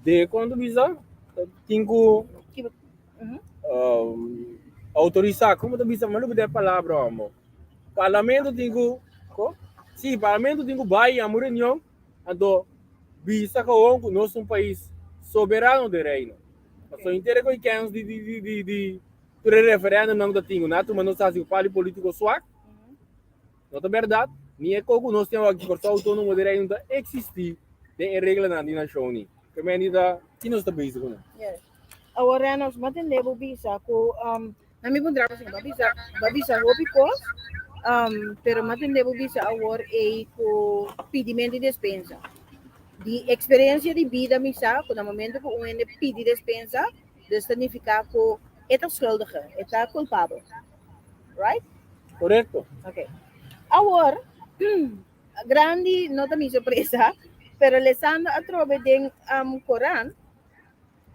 De kon ta bisa tin ku outorisá, komo ta bisa? Mi a lubida e palabra amo. Parlamento tin ku, ko? Sí, parlamento tin ku bai yama un reunion, anto bisa kawon ku nos ta un pais soberano den Reino. Pasobra inter e ku e kèns di di di di di tur e referèndumnan ku ta tin ku nan a tuma nos hasi ku parti polítiko swak. No ta bèrdat, ni e kos ku nos tin awor aki Kòrsou Outónomo di Reino ta eksistí den e reglanan di nashon ni. Ke men di ta ki nos ta bezig ku nan? Yes. Awor Reynolds, mi a tende bo bisa ku na mi puntra bo bo a bisa bo a bisa hopi kos, pero mi a tende bo bisa awor ei ku pidimento di despensa. Di eksperensia di bida mi sa ku na momento ku un hende pidi despensa, dus ta nifiká ku e ta skuldige, e ta kulpabel. Right? Correcto. Ok. Awor, grandi no ta mi sorpresa, pero lesando atrobe den um, Koran,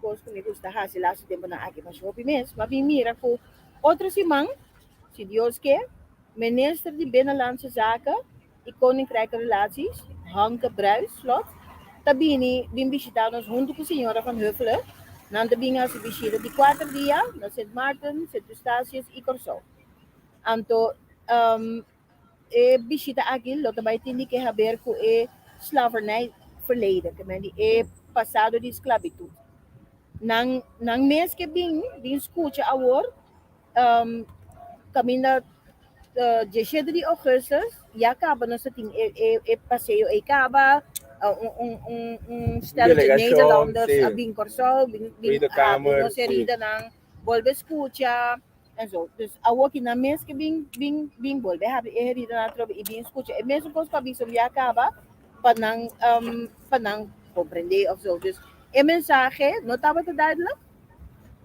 kos ku mi gusta hasi laatste temponan aki masha hopi mes, ma bin mira ku otro siman, si Dios ke, Minister di Binnenlandse Zaken i Koninkrijke Relaties, Hanke Bruis Slot, ta bini bin bishita nos huntu ku señora Van Huffelen. Nan ta bin hasi bishita di kuater dia na Sint Maarten, Sint Eustatius i Kòrsou. Anto e bishita aki lo ta bai tin di ke haber ku e slavernij verleden, ke men di e pasado di sklabitut. Nan nan mes ke bin bin skucha awor Kaminda diesshete di ougùstùs ya kaba nos ta tin e paseo ei kaba, un stelletje Nederlanders a bin Kòrsou, bin habri nos heridanan, bolbe skucha enzo. Dus awor ki nan mes ke bin bin bin bolbe habri e heridanan atrobe i bin skucha e mesun kos ku a bisa un bia kaba pa nan pa nan komprendé òf so. Dus e mensahe no tabata duidelijk.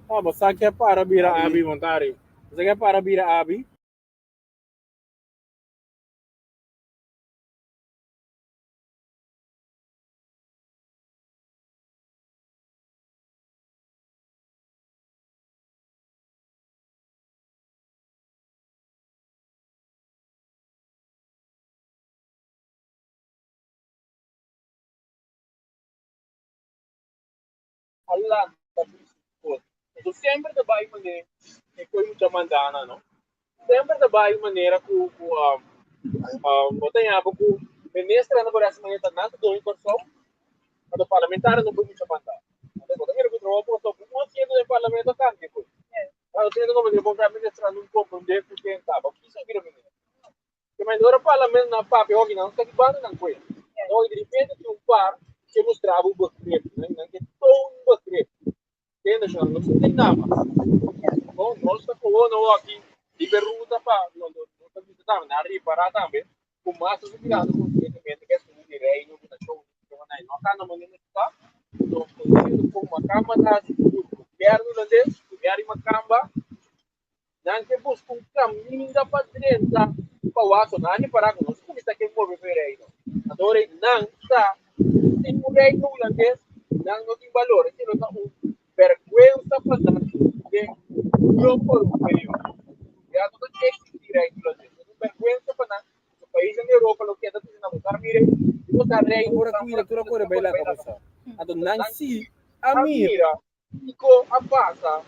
Oh, bo sa ke para bira abi, Montari. Bo sa ke para bira abi? A lanta tur su kos. Enton semper ta bai manera e koe mucha mandana no. Semper ta bai manera ku ku bo ta yama ku ministernan por hasi manera ta nan ta doño Kòrsou, anto parlamentarionan no por mucha manda. Anto bo ta mira ku trabou por Kòrsou ku un asiento den parlamento a kambia koe. Anto tin hende ku manera bo ministernan no komprende ku ken ta, bo kisa bira minister. Ke men ora parlamento nan papia hoki nan ta di banda nan kue. Hoki di repente tin un par ke mustra bo begrip, nan nan ke toon begrip. Tende shon, nos no tin nada mas. No, nos ta koho no hoki di beruta pa no no nos ta bisa tambe, nan ripara tambe ku mas ta mirando konsientemente ke esun di reino ku ta show ku nan no kanda manera nos ta. Nos konsiendo kon makamba ta hasi ku gobierno hulandes, gobierno di makamba Nan ke buska un kaminda pa drenta pa wak, nan a ripará ku nos kuminsá ke move pa e reino. Anto ora ei nan sa ku sin un reino hulandes nan no tin balor. Esei lo ta un bèrgwensa pa nan den Union Europeo. Ya no ta eksistí reino hulandes. Lo ta un bèrgwensa pa nan ku paisnan di Europa lo keda bisa nan, Bo ta mira ei, bo ta reino. Ora kuida tur a kore bai laga bo sa. Anto nan si a mira. Kiko a pasa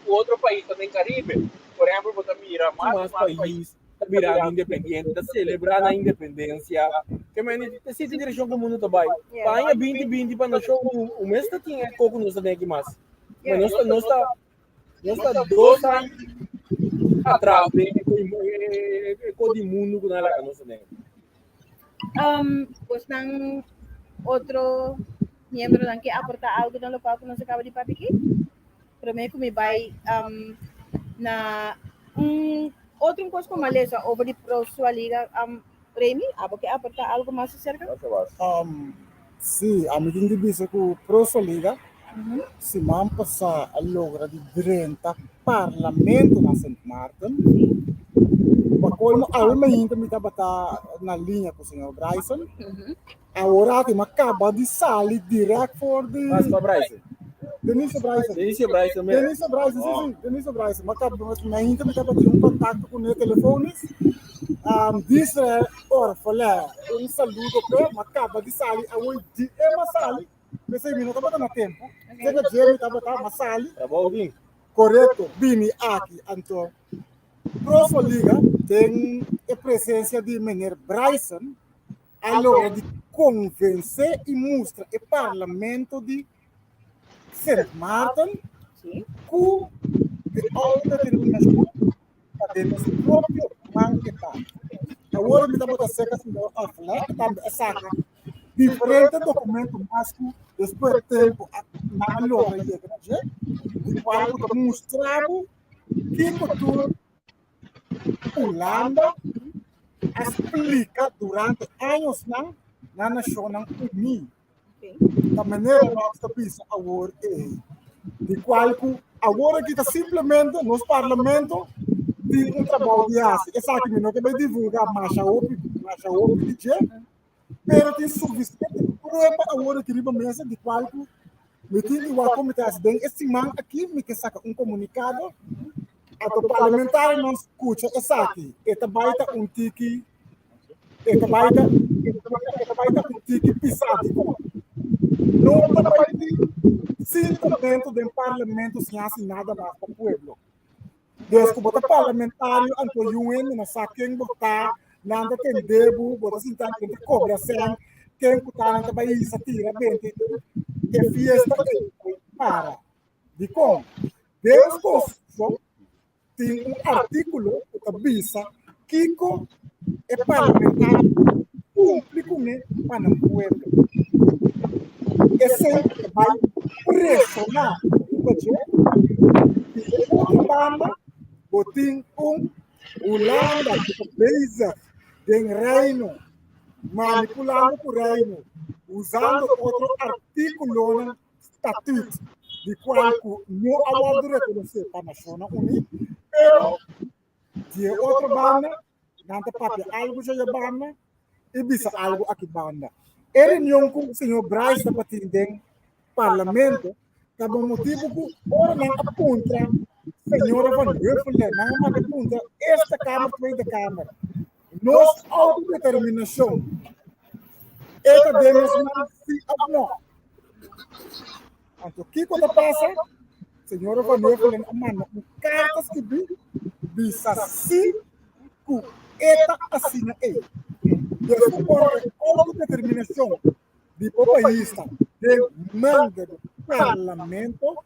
ku otro paisnan den Karibe? Por ehèmpel, bo ta mira mas i mas pais ta birando independiente, ta selebrá nan independensia. Ke mende ta siti direkshon ku mundu ta bai. Pa aña binti binti pa nashon un mes ta tin e koko ku nos ta den aki mas. Ma nos ta nos ta nos ta dos aña atras den e ko di mundu ku nan a laga nos ta den. Bosnan otro miembronan ke aportá algu na lokual ku nos a kaba di papia aki? Promé ku mi bai na un otro un kos ku mi a lesa over di Prosualiga. Remy, abo ke aportá algu mas aserka? Sí, ami tin di bisa ku Prosualiga siman pasá a logra di drenta parlamento na Sint Maarten. Pa colmo awe mainta mi tabata na liña cu señor Bryson. Awor aki mi a caba di sali direct for di Mas pa Bryson. Denise Bryson. Denise Bryson mira. Denise Bryson, sí, sí, Denise Bryson. Mi a caba mainta mi tabata tin un contacto cu ne telefonisch. Um, Disre Orfele, un saludo pe, mi a caba di sali awe di e mi a sali. P'esei mi no tabata na tempu. Seka dje mi tabata, m'a sali. Trabou bin. Korekto, bini aki. Anto Proso Liga den e presensia di meneer Bryson a logra di konvensé i mustra e parlamento di Sint Maarten ku e outodeterminashon ta den nos propio man e ta. Awor mi tabata serka señor Aflek tambe a saka diferente dokumento mas ku despues tempu nan a logra yega na dje, di kual ku ta mustra bo kiko tur Hulanda a splika durante añosnan na Nashonnan Uní. Ta manera nos ta bisa awor ei, di kual ku awor aki ta simplemente nos parlamento tin un trabou di hasi. Esaki mi no ke bai divulgá masha hopi, masha hopi di dje, pero tin sufisiente prueba awor aki riba mesa di kual ku mi tin di wak kon mi ta hasi. Den e siman aki mi ke saka un komunikado Anto parlamentarionan skucha esaki, e ta bai ta un tiki, e ta bai ta, e ta bai ta un tiki pisá dikon. No ta bai tin sintamentu den parlamento sin hasi nada mas pa pueblo. Des ku bo ta parlamentario anto yun hende no sa ken bo ta, nan ta tende bo, bo ta sinta nan ta kobra sèn, ken ku ta nan ta bai hisa tira bente e fiesta ei para. Dikon? Den nos Konstitushon tin un artíkulo ku ta bisa kiko e parlamentario kumpli kuné pa nan pueblo. Esei ta bai preshoná riba dje. Di e otro banda bo tin un Hulanda ku ta bezig den Reino, manipulando ku Reino, usando otro artíkulonan statuut di cual cu no a wordo reconoce pa Nacionnan Uní, pero di e otro banda nan ta papia algo dje banda y bisa algo aki banda. E reunion cu señor Bryce tabatin den Parlamento ta bo motibo cu ora nan a puntra señora Van Huffelen, nan a manda puntra Eerste Kamer, Tweede Kamer, nos autodeterminacion e ta den nos man si of no? Anto kiko ta pasa? Señora Van Huffelen a manda un karta skibí bisa sí ku e ta asina ei. Despues ora e outodeterminashon di bo pais ta den man di parlamento,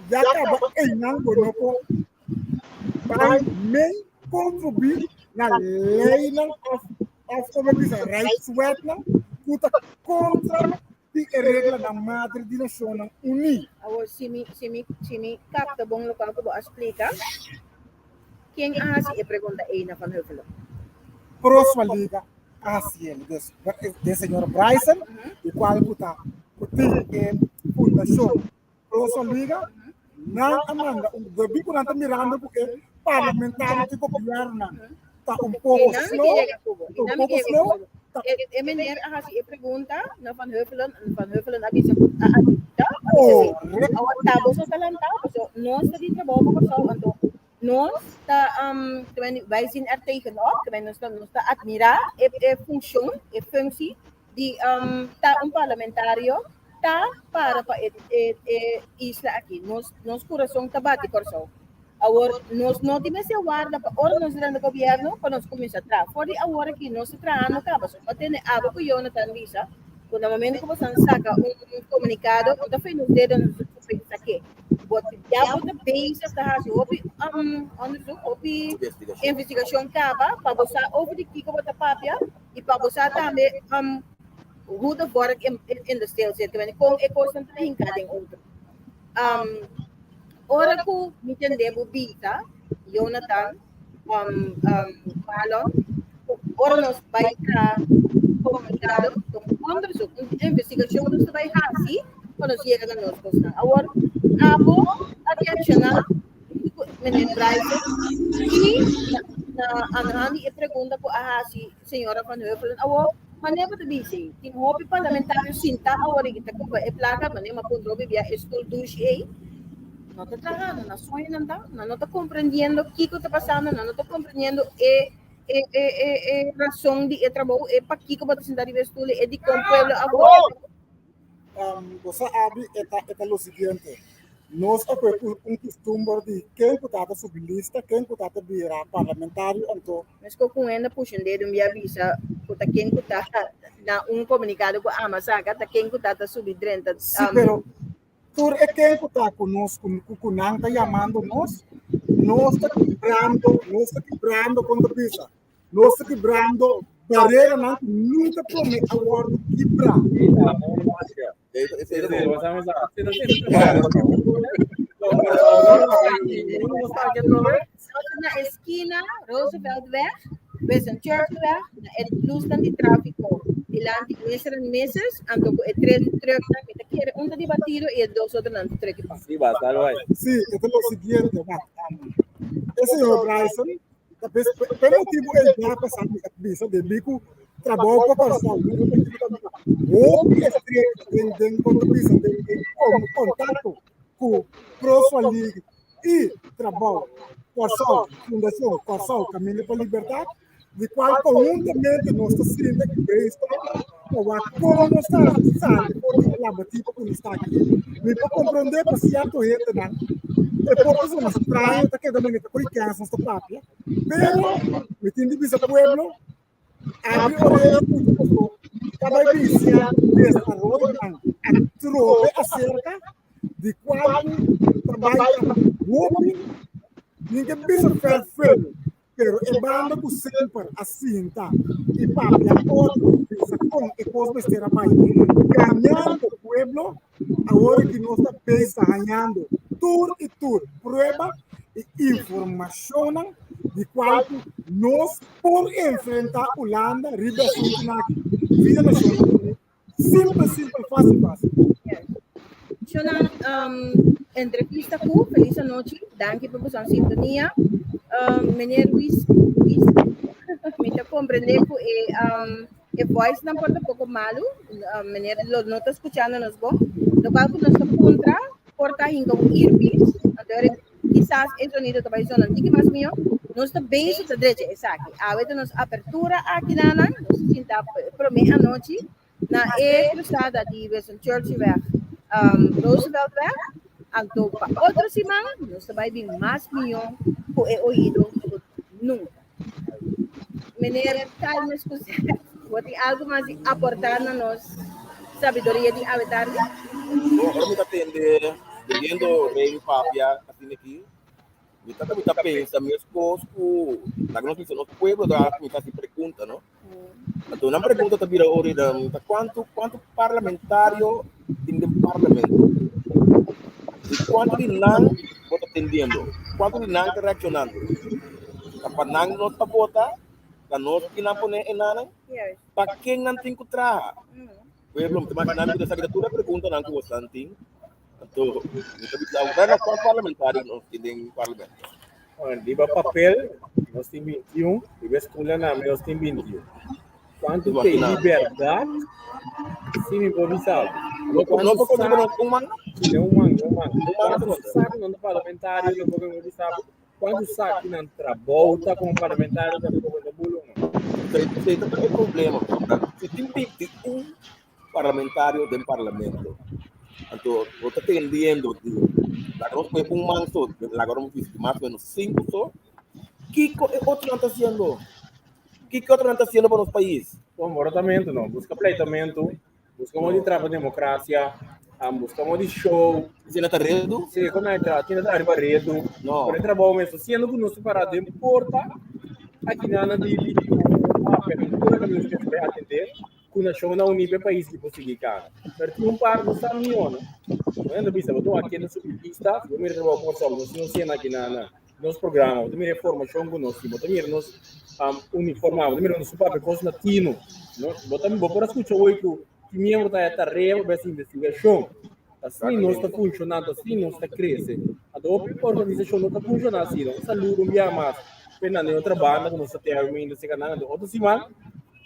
ya kaba einan bo no por bai mei kontribuí na leinan òf òf komo bisa rijkswetnan ku ta kontra di e reglanan madre di Nashonnan Uní. Awor, si mi, si mi, si mi kapta bon lokual ku bo a splika, ken a hasi e pregunta ei na Van Huffelen? Prosma Liga a hasi el. Dus, den señor Bryson, di kual ku ta ku tin e fundashon Prosma Liga, nan a manda un, debí ku nan ta mirando ku e parlamentario di gobièrnunan ta un poko slow, un poko slow. E meneer a hasi e pregunta na Van Huffelen en Van Huffelen a bisa a admita, a bisa si. Awor ta boso ta lantá, paso nos ta di trabou pa Kòrsou, anto nos ta wij zien er tegenop, nos ta nos ta admirá e e funshon, e functie di ta un parlamentario ta para pa e e e isla aki. Nos nos kurason ta bati Kòrsou. Awor nos no tin mester warda pa ora nos drenta gobierno pa nos cuminsa traha. For di awor aki nos ta trahando caba. So pa tene abo cu Jonathan bisa cu na momento cu bosan saca un comunicado no ta fei nos dedo nos ta pensa ke bo ya bo ta bezig ta haci hopi onderzoek, hopi investigacion caba pa bo sa over di kico bo ta papia y pa bo sa tambe hoe de vork in de steel zit. Con e cosnan ta hinca den otro. Ora ku mi tende bo bisa, Jonathan, um, um, Marlon, ora nos bai traha komunikado, un onderzoek, un investigashon nos ta bai hasi pa nos yega na nos kosnan. Awor, abo a reakshoná meneer Bryson i na aan de hand di e pregunta ku a hasi señora Van Heuvelen, awor, manera bo ta bisa, tin hopi parlamentario sinta awor i ta kuba e plaka, manera mi a puntra hopi bia e stoel dushi ei, no ta trahando, nan soño nan ta, nan no ta komprendiendo kiko ta pasando, nan no ta komprendiendo e e e e e rason di e trabou, e pakiko bo ta sinta riba e stoel, e dikon pueblo a vota. Bo sa abi e ta e ta lo siguiente. Nos a kohe un kustumber di ken ku ta ta subi lista, ken ku ta ta bira parlamentario anto. Mesko ku un hende pusha un dedo un bia bisa ku ta ken ku ta na un komunikado ku ama saka ta ken ku ta ta subi drenta. Sí, pero Tur e ken ku ta ku nos, ku ku nan ta yamando nos, nos ta kibrando, nos ta kibrando, kon ta bisa? Nos ta kibrando bareranan ku nunka promé a wòrdu kibrá. Na eskina Rooseveltweg, Winston Churchillweg, na e lusnan di tráfiko dilanti Mr. and Mrs. Anto ku e tres trucknan, mi ta kere un ta di batido i e dos otronan ta truck pa. Sí, basta, lo hay. Sí, e ta lo siguiente, wak, e señor Bryson, ta bes, pe motibu el ya pasá mi a bisa debí ku trabou pa Kòrsou, hopi estrecho den den kon ta bisa den den kontakto ku Prosua League i Trabou Kòrsou, Fundashon Kòrsou Kaminda pa Libertat, di kual konhuntamente nos ta sinta i brainstorm pa wak kon nos ta sali for di e labatiba ku nos ta aki. Mi por komprondé pa sierto hendenan e por ta sona straño, ta keda manera ta koi kens nos ta papia, pero mi tin di bisa pueblo Abri orea puta paso ta bai bin cierto desaroyonan atrobe acerca di cual cu ta bai ta hopi nin ke bisa vervul pero e banda cu semper a sinta y papia otro bisa con e cos mester a bai gañando pueblo awor ki nos ta bezig hañando tur y tur prueba y informacionnan di cual cu nos por enfrenta Hulanda riba asuntunan aki via Nacionnan Uní. Simpel, simpel, fácil, fácil. Shonan, entrevista ku Feliz anochi. Danki pa boso sintonia. Meneer Luis, Luis, mi ta comprende ku e e voice nan por ta poko malu. Meneer lo no ta skuchando nos bon. Lokual ku nos ta puntra por ta hinka un earpiece. Anto Kisas e zonido ta bai zona un tiki mas mihó. Nos ta bezig ta drecha esaki. Awe ta nos apertura aki nanan. Nos ta sinta promé anochi na e krusada di Winston Churchillweg, Rooseveltweg. Anto pa otro siman nos ta bai bin mas mihó ku e oido ku nunka. Meneer Calmes Cosette, bo tin algu mas di aportá na nos sabiduria di awe tardi? Bon, ora mi ta tende bebiendo Rey papia asina aki, mi ta mi ta pensa meskos ku laga nos bisa nos pueblo ta mi ta hasi pregunta, no? Anto nan pregunta ta bira ora ta kuantu kuantu parlamentario tin den parlamento? I kuantu di nan bo ta tendiendo? Kuantu di nan ta reakshonando? Ta pa nan nos ta vota? Ta nos ki nan pone e nanan? Pa ken nan tin ku traha? Pueblo, mi ta imaginá mi ku ta esaki ta tur e preguntanan ku bosan tin. Anto, mi ta bisa, bueno, kuantu parlamentario nos tin den parlamento? Bueno, riba papel nos tin 21, riba escuela name nos tin 21. Cuanto te libertad, si mi por bisa. No, no por contra con un man? Sí, un man, un man. Cuanto saco nan parlamentario, no por bisa. Cuanto saco nan trabou ta como parlamentario, no por bisa bulo. Esey ta e problema. Si tin 21 parlamentario den parlamento. Anto, bo ta tendiendo di laga nos pone un man so, laga nos bisa mas o menos cinco so. Kiko e otronan ta haciendo? Kiko e otronan ta haciendo pa nos pais? Comportamento no, busca pleitamento, busca modo di traha pa democracia, busca modo di show. Si na ta redu? Si, con na ta, tin ta ariba redu. No. Por e trabou mes, siendo cu nos ta para den porta, aki nan di di un apertura cu nos mester atende. Ku Nashonnan Uní pa e pais ki por sigui kana. Pero tin un par no sa mihó, no? Bo ta bisa, bo ta wak kende subi lista, bo mira trabou Kòrsou, nos tin un sena aki na na nos programa, bo ta mira e formashon ku nos tin, bo ta mira nos uniformá, bo ta mira nos papia kos latino, no? Bo ta bo por a skucha hoy ku tin miembro ta haya tarea pa bes investigashon. Asina nos ta funshoná, asina nos ta krese. Anto hopi organisashon no ta funshoná asina. Un saludo un bia mas pa e nan den otro banda ku nos ta tera ainda serka nan. Anto otro siman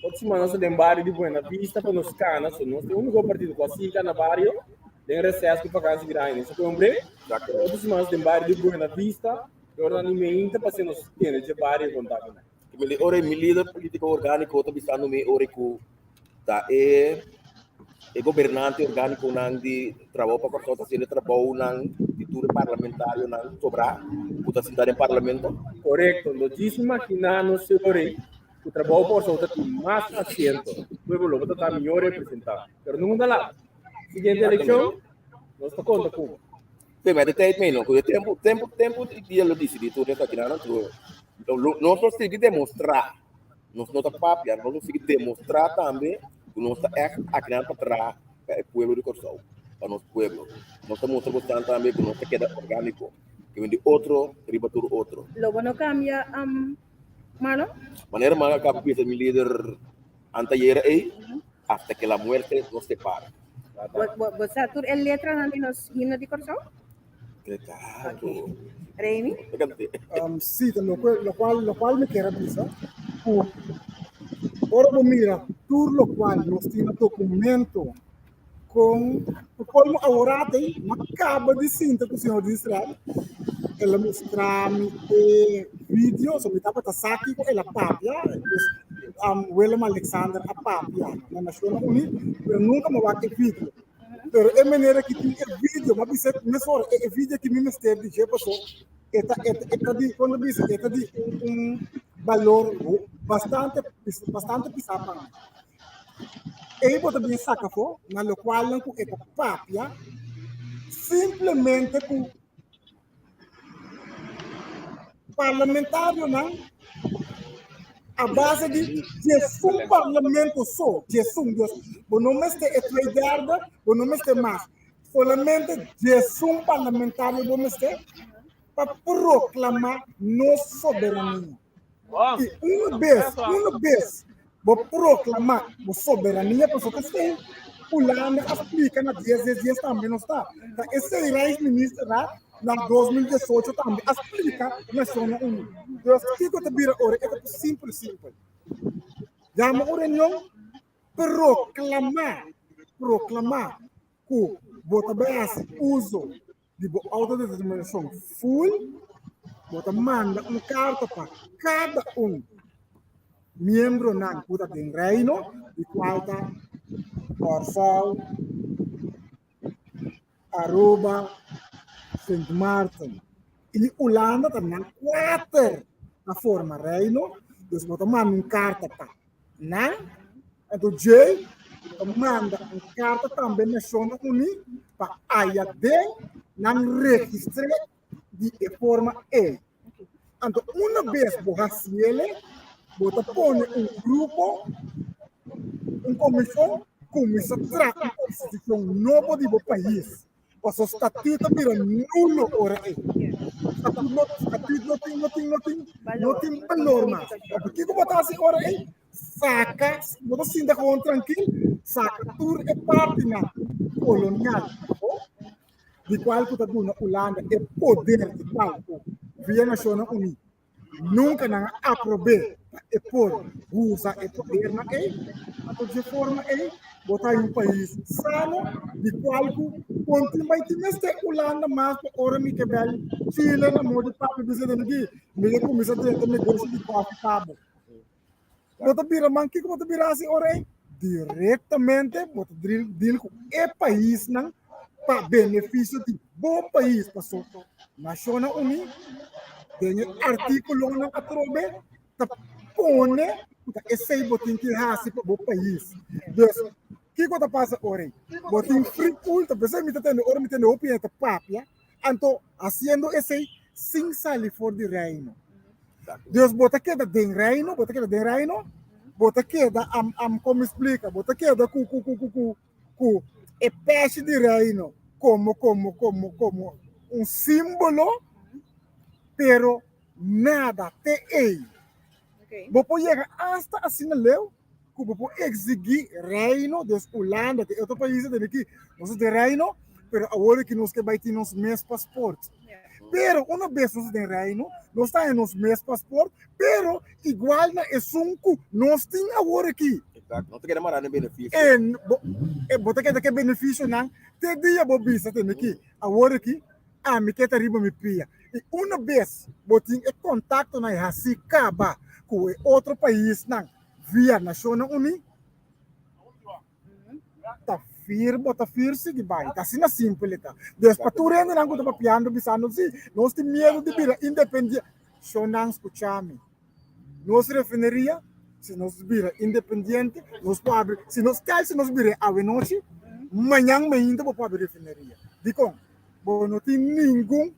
Otro siman nos ta den bario di Buena Vista pa nos cana, so nos ta e unico partido cu a sigui cana bario den reces cu vakantie grandi. Nos a coge un break. Otro siman nos ta den bario di Buena Vista, e ora nan di meinta pa haci nos tende dje bario con ta cu nan. Mi li ora mi lider politico organico ta bisando mi ora cu ta e. E gobernante orgánikonan di Trabou pa Kòrsou ta hasiendo e trabounan di tur e parlamentarionan sobrá ku ta sinta den parlamento? Korekto. No djis imaginá nos señor ku Trabou pa Kòrsou ta tin mas asiento, pueblo lo bo ta ta mihó representá. Pero nunka ta lat. Siguiente elekshon nos ta konta ku bo. Sí, ma e tijd mee no, ku e tempu, tempu, tempu i dia lo disidí tur esakinan anto nos lo sigui demostrá. Nos no ta papia, nos lo sigui demostrá tambe ku nos ta ègt akinan pa traha pa e pueblo di Kòrsou, pa nos pueblo. Nos ta mustra bosnan tambe ku nos ta keda orgániko, ke men di otro riba tur otro. Lo bo no kambia, Marlon? Manera mi a kaba bisa mi lider anteayer ei, hasta ke la muerte nos separa. Bo sa tur e letranan di nos himno di Kòrsou? Claro. Remy? Sí, ta loke, lokual, lokual mi kier a bisa, ku ora bo mira tur lokual nos tin na dokumento kon ku kolmo aworat ei, mi a kaba di sinta ku señor Disrael, el a mustra mi e video, so mi tabata sa kiko el a papia, dus Willem Alexander a papia na Nashonnan Uní, pero nunka mi a wak e video. Pero e manera ki tin e video, m'a bisa mesora, e video ki mi mester di dje paso e ta e ta e ta di, kon ta bisa, e ta di un un balor bastante bastante pisá pa mi. Ei bo ta bin saka afó na lokualnan ku e ta papia simplemente ku Parlamentarionan a base di diesun parlamento so, diesun, dus bo no mester e twee derde, bo no mester mas, solamente diesun parlamentario bo mester pa proclama nos soberania. Y una bes, una bes bo proclama bo soberania, pasobra esei Hulanda a splica na dies dies dies tambe nos ta. Ta esei Rijksminister Raad na 2018 tambe a splica Nacionnan Uni. Dus kiko ta bira ora? E ta simpel simpel. Yama un reunion, proclama, proclama ku bo ta bai hasi uso di bo autodeterminacion full, bo ta manda un carta pa cada un miembronan cu ta den Reino, di cual ta Kòrsou, Aruba, Sint Maarten y Hulanda ta nan cuater ta forma Reino, dus bo ta manda un carta pa nan. Anto djei ta manda un karta tambe Nashonnan Uní pa aya den nan registr'é di e forma ei. Anto una bes bo hasiele, bo ta pone un grupo, un komishon, kuminsá traha un konstitushon nobo di bo pais. Paso statuut a bira nulo ora ei. Statuut no, statuut no tin, no tin, no tin, no tin balor mas. Pasobra kiko bo ta hasi ora ei? Saka, bo ta sinta gewoon trankil, saka tur e partinan kolonial afó, di kual ku ta duna Hulanda e poder di kual ku via Nashonnan Uní Nunka nan a aprob'é pa e por usa e podernan ei. Anto dje forma ei bo ta un pais sano di kual ku kon tin bai tin mester Hulanda mas pa ora mi ke bel Chile na modo di papia bisa den aki mi ke kuminsá drenta negoshi di kòfi pa bo. Bo ta bira man kiko bo ta bira hasi ora ei? Direktamente bo ta deal ku e paisnan pa benefisio di bo pais paso Nashonnan Uní den e artíkulonan atrobe ta pone ku ta esei bo tin ki hasi pa bo pais. Dus kiko ta pasa ora ei? Bo tin free culto, p'esei mi ta tende ora mi tende hopi hende ta papia Anto, hasiendo esei sin sali for di reino. Dus bo ta keda den reino, bo ta keda den reino, bo ta keda, am, am, como explica, bo ta keda ku, ku, ku, ku, ku, ku e peshi di reino como, como, como, como un símbolo, pero nada te ei. Bo por yega hasta asina leu ku bo por eksigí Reino, dus Hulanda ku e otro paisnan tene ki nos ta den Reino, pero awor aki nos ke bai tin nos mes pasport. Pero una bes nos ta den Reino, nos ta haña nos mes pasport, pero igual na esun ku nos tin awor aki. Exacto, no ta keda mará den benefisio. En bo, e bo ta keda ku e benefisionan te dia bo bisa tene ki awor aki ami ke ta riba mi pia. I una bes bo tin e kontaktonan hasi kaba ku e otro paisnan via Nashonnan Uní, ta Fir bo ta fir sigui bai. Ta asina simpel e ta. Dus pa tur hendenan ku ta papiando bisando si nos tin miedu di bira independiente. Shonnan skucha mi. Nos refineria si nos bira independiente nos por habri si nos kel si nos bira awenochi mañan mainta bo por habri refineria. Dikon? Bo no tin ningun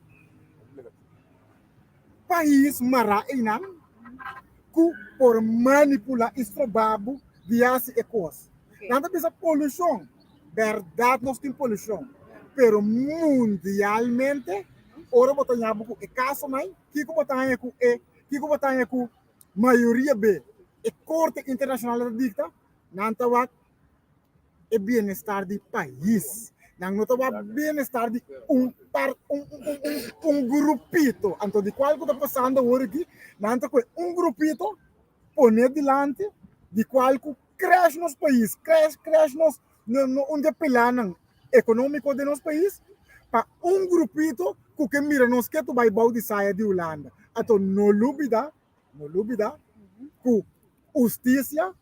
pais mará einan ku por manipulá i stroba bo di hasi e kos. Nan ta bisa polushon. Bèrdat nos tin polushon, pero mundialmente ora bo ta haña bo ku e kasonan ei, kiko bo ta haña ku e kiko bo ta haña ku mayoria be e korte internashonal ta dikta? Nan ta wak e bienestar di pais. Nan no ta wak bienestar di un par un un un un grupito. Anto di kual ku ta pasando awor aki, nan ta kohe un grupito pone dilanti di kual ku crash nos pais, crash crash nos no no un di e pilanan ekonómiko den nos pais pa un grupito ku ke mira nos ketu bai bou di saya di Hulanda. Anto no lubida, no lubida ku hustisia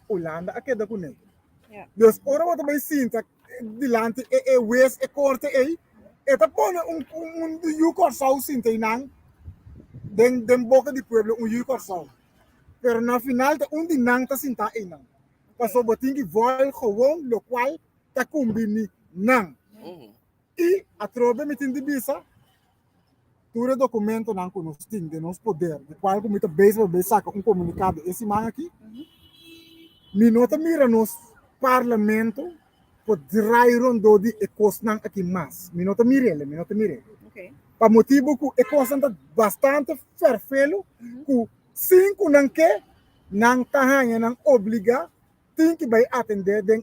Hulanda a keda kuné. Dus ora bo ta bai sinta dilanti e e wes, e korte ei, e ta pone un un un yu Kòrsou sinta einan den den boka di pueblo, un yu Kòrsou. Pero na final ta un di nan ta sintá einan. Pasobra bo tin ki vòl gewoon lokual ta kumbiní nan. I atrobe mi tin di bisa tur e dokumentonan ku nos tin den nos poder, di kual ku mi ta bezig pa bai saka un komunikado e siman aki, mi no ta mira nos parlamento por drai rondó di e kosnan aki mas. Mi no ta mir'el, mi no ta mir'el. Pa motibu ku e kosnan ta bastante fèrfelu ku sin ku nan ke, nan ta haña nan obligá tin ki bai atendé den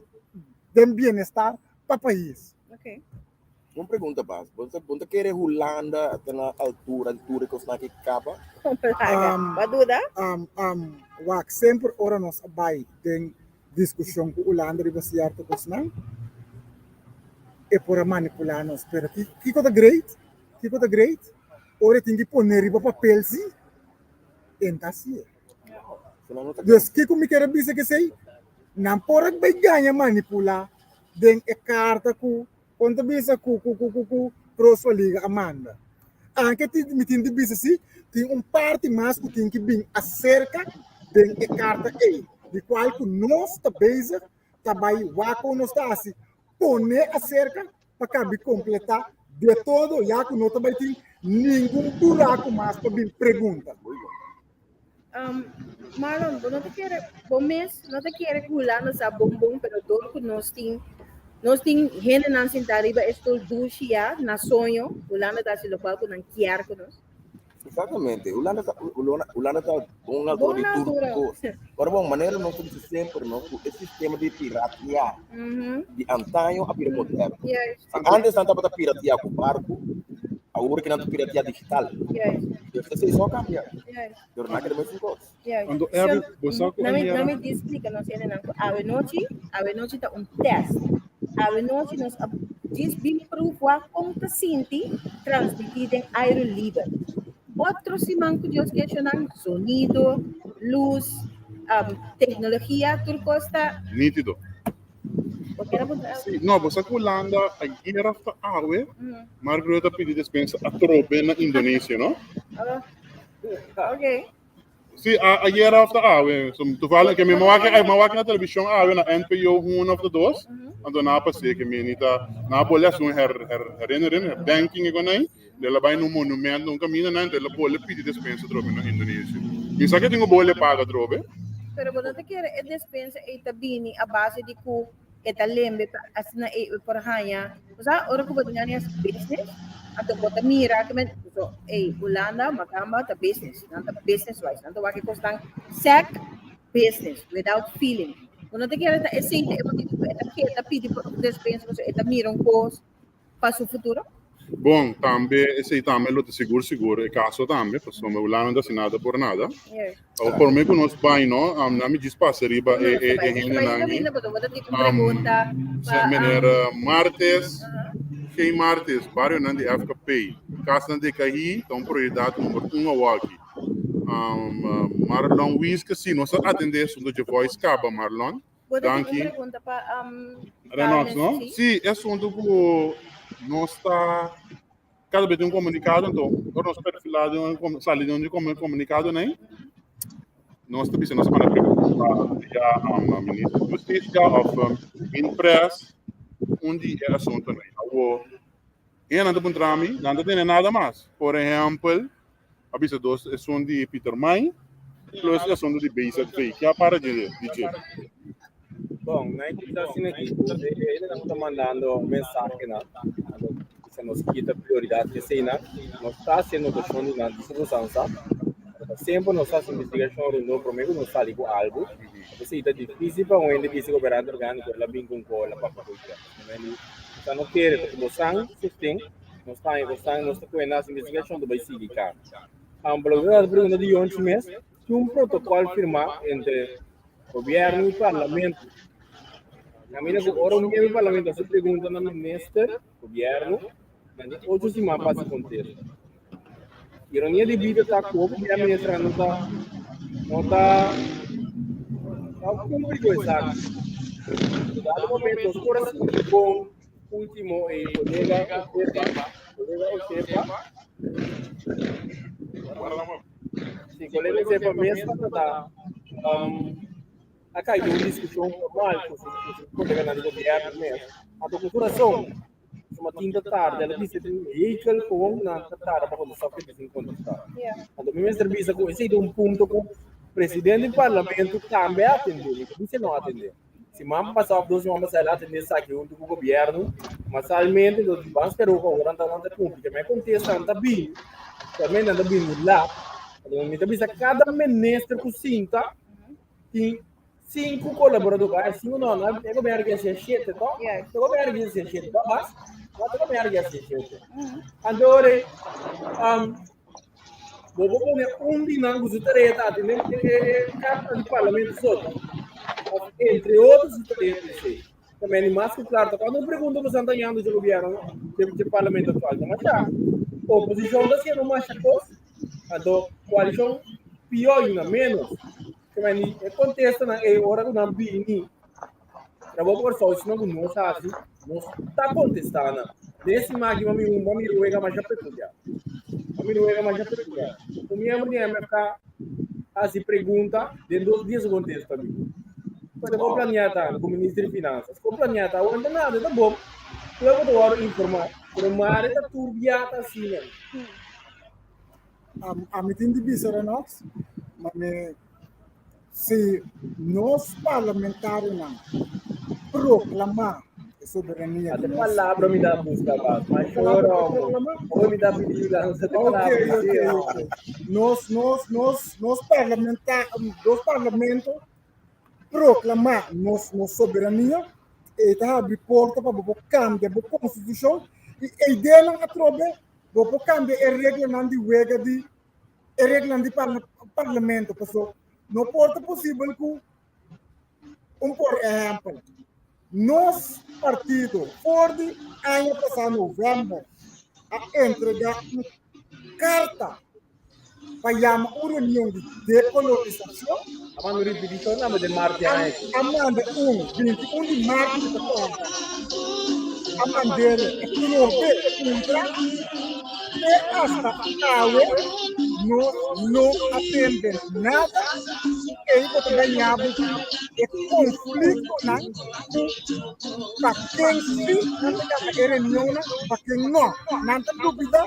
den bienestar pa pais. Okay. Un pregunta bas, bo ta bo ta kere Hulanda ta na altura di tur e kosnan ki kaba? Laga, Um, ba duda? um, um, wak, semper ora nos a bai den diskushon ku Hulanda riba sierto kosnan, e por a manipulá nos. Pero ki kiko ta great? Kiko ta great? Ora e tin ki pone riba papel si, e no ta hasié. Dus kiko mi kere bisa ke esei? Nan por a bai gaña manipulá den e karta ku kon ta bisa ku ku ku ku ku Prospa Liga a manda. Anke ti mi tin di bisa si tin un parti mas ku tin ki bin aserka den e karta ei, di kual ku nos ta bezig ta bai wak kon nos ta hasi pone aserka pa kabi kompletá de todo ya ku no ta bai tin ningun buraku mas pa bin pregunta. Um, Marlon, bo no ta kere, bo mes no ta kere ku Hulanda sa bon bon, pero dor ku nos tin, nos tin hendenan sintá riba e stoel dushi ya, na soño, Hulanda ta hasi lokual ku nan kier ku nos. Exactamente. Hulanda ta, Hulanda, Hulanda ta bon altura Bon di tur altura. kos. Pero bon, manera nos ta bisa semper, no, ku e sistema di pirateá di antaño a bira moderno. Juist, Si antes nan tabata pirateá ku barku, awor ki nan ta pirateá digital. juist, Dus esei so a kambia. juist, Pero nan keda mesun kos. juist. Anto Erwin, bo sa ku Nami, ayera nami di splika nos hendenan ku awenochi, awenochi ta un test. Awenochi nos a djis bin proef kon ta sinti transmití den aire liber. Otro siman ku Dios ke nan sonido, lus, um, teknologia, tur kos ta. Nítido. Bo kere puntra algo? Sí, no, bo sa ku Hulanda ayera of ta awe, Mark Rutte a pidi despensa atrobe na Indonesia, no? Oh, okay. Sí, a, ayera of ta awe. So, toevallig, que mi mawaki, ay, mawaki na televisión awe na NPO 1 of de 2. Anto na pasé que mi nita na bole asun her her herinnering, herdenking e konai. De la bai no monumento, un camino na, de la bole pidi despensa trobe na Indonesia. Mi sa que tengo bole paga trobe. Pero bo no ta kere e despensa ei ta bini a base di ku e ta lembe pa asina ei por haña. Osea, ora ku bo ta gana business, anto bo ta mira ke men, so, ei, Hulanda, Makamba ta business, nan ta business wise, nan ta wak e kosnan sek business, without feeling. Bo no ta kere ta esei ta e motibu ku e ta keda pidi despensa pasobra e ta mira un kos pa su futuro? Bon, tambe esei tambe lo ta sigur sigur e kaso tambe, pasobra Hulanda no ta hasi nada por nada. Awor prome ku nos bai no, nan mi djis pasa riba e e e hendenan aki. Meneer Martes, Geen Martes, barionan di FKP, kasnan di Kahi ta un prioridat number un awoki. Marlon Wiske, si nos a atende asunto dje voice kaba Marlon. Bo ta tin un Danki. pregunta pa um, Renox, Carmen, no? sí? Sí, e asuntu ku nos ta kada bes tin un komunikado, anto ora nos perfilá den un kom- sali den un komu- komunikado nei, nos ta bisa nos ta manda pregunta pa ya um, minister di Hustisia òf um, Inpres un di e asuntunan. Awor, e nan ta puntra mi, nan ta tene nada mas. Por ehèmpel, a bisa dos esun di Pietermaai plus e asuntu di BZV. Ke a para di dje? Bon, nan e ta asina aki, e nan ta mandando mensahenan, anto bisa nos kita prioridat eseinan, nos ta hasiendo notashon di nan di usansa, semper nos ta hasi investigashon rondó promé ku nos sali ku algu, p'esei ta difísil pa un hende bisa ku operante orgániko el a bin ku un kola pa papia. Nos no kere, pasobra bo san sosten. Nos ta haña kosnan, nos ta kohe nas investigashon ta bai sigui ka. Pa loke ta pregunta di Yonchi mes, tin un protokòl firmá entre gobièrnu i parlamento. Kaminda ku ora un miembro di parlamento hasi pregunta na minister, gobièrnu, nan tin ocho siman pa hasi kontesta. Ironia di bida ta ku hopi bia ministernan no ta no ta no ta kumpli ku esaki. Dado momento nos por a sinti bon Ultimo e colega Osepa, colega Osepa. Si colega Osepa mes tabata um, a caído un discusión formal cu su, cu su coleganan di gobierno mes. Anto cu su razón, suma tinta tarde, el a bisa tin hekel con nan ta tarda pa contesta of ke sin contesta. Anto mi mester bisa cu esey ta un punto cu presidente di parlamento tambe a atende, mi ta bisa no atende. Siman pasá òf dos siman pasá el a atendé esaki huntu ku gobièrnu. Masalmente los di Ban Speroka ora nan ta kumpli ke men kontesta nan ta bini, tambe nan ta bini lat. Anto mi ta bisa kada minister ku sinta tin sinku kolaborador, bai sinku no, no e gobièrnu ke hasié shete to, e gobièrnu ke hasié shete to mas, no e gobièrnu ke hasié shete. Anto ora Bo por pone un di nan ku su tarea ta atendé e karta di parlamento so. Of entre otro su tarea ta esei. También ni mas ku klaro ta kuando pregunta ku Santa Yando dje gobierno dje dje parlamento aktual ta masha. Oposishon ta hasiendo masha kos, anto koalishon pió i una menos. También e kontestanan ei ora ku nan bini Trabou por Kòrsou sino ku nos hasi, nos ta kontestá nan. Den e siman aki mami un mami ruega masha pekuliar. Mami ruega masha pekuliar. Un miembro di MFK hasi pregunta, den dos dia su kontesta mi. Pues kon planeá ta ku minister di Finanzas? Kon planeá ta? Awor no ta nada, ta bon. Pueblo ta wòrdu informá, pero mare ta turbiá ta asina. Ami tin di bisa Renox, mane si nos parlamentarionan proclama e soberania di Ate nos palabra mi ta busca ba. Ma palabra chora pa hombre. proclama? Hoy mi ta pidi yudansa te Ok, palabra ok, sí, ok. hombre. Nos, nos, nos, nos parlamenta, nos parlamento proclama nos, nos soberania, e ta habri porta pa bo por cambia bo constitucion y e ideanan atrobe bo por cambia e reglanan di wega di e reglanan di parla, parlamento paso no por ta posibel ku un por ehempel nos partido for di aña pasá november a entrega un karta pa yama un reunion di dekolonisashon. A manda un ripitishon tambe den mart di aña aki. A manda un 21 di mart ku ta konta. A mand'é a probe puntra te hasta awe nos no a tende nada. Ei bo ta gaña bo ku e konfliktonan ku pa ken si nan ta yama e reunionnan, pa ken no. Nan ta dubida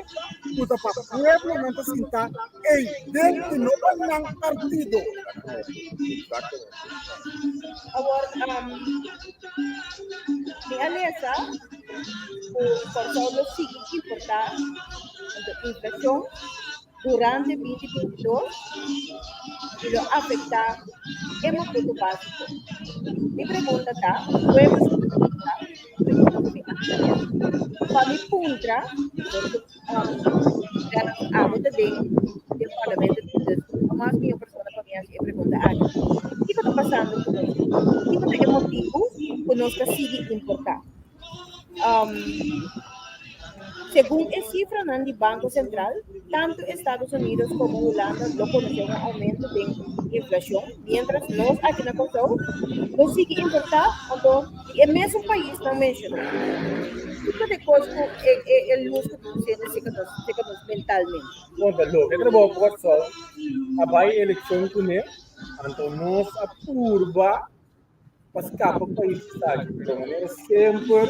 ku ta pa pueblo nan ta sinta ei den i no pa nan partido. Awor, um, mi a lesa ku Kòrsou lo sigui importá inflashon durante 2022 i lo afektá e makutu básiko. Mi pregunta ta, pueblo su pregunta, pregunta ku mi a haña, pa mi puntra, abo ta den den parlamento, dus no mas mihó persona pa mi hasi e pregunta aki. Kiko ta pasando ku nos? Kiko ta e motibu ku nos ta sigui importá? Segun e sifranan di Banko Sentral, tantu Estados Unidos komo Hulanda lo konosé un oumento den inflashon, miéntras nos aki na Kòrsou lo sigui importá anto di e mesun paisnan menshoná. Kiko ta e kos ku e lus ku ta sende seka nos seka nos mentalmente? Bon, ta loke trabou pa Kòrsou a bai elekshon kuné, anto nos a purba pa skapa pais esaki, pero manera semper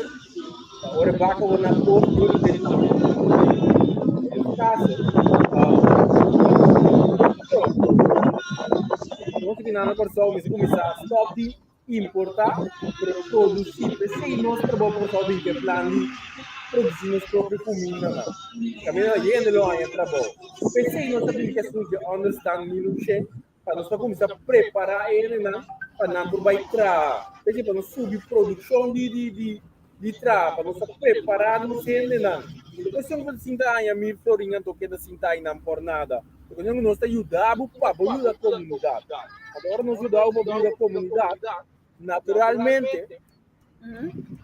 ta ora e baka wor na kos dor di den En kaso, nos ki na Kòrsou mester kuminsá stòp di importá, pero produsí. P'esei nos trabou pa Kòrsou bin ku e plan di produsí nos propio kumindanan. Kaminda hende lo haña trabou. P'esei nos ta bin ku e asuntu di ònderstan Milushé. Pa nos ta kuminsá prepará e hendenan pa nan por bai traha. P'esei pa nos subi produkshon di di di di traha, pa nos ta prepará nos hendenan. No ta kuestion ku bo ta sinta haña mil florin anto keda sinta einan por nada. Ta kuestion ku nos ta yuda bo pa bo yuda komunidat. Anto ora nos yuda bo pa bo yuda komunidat, naturalmente,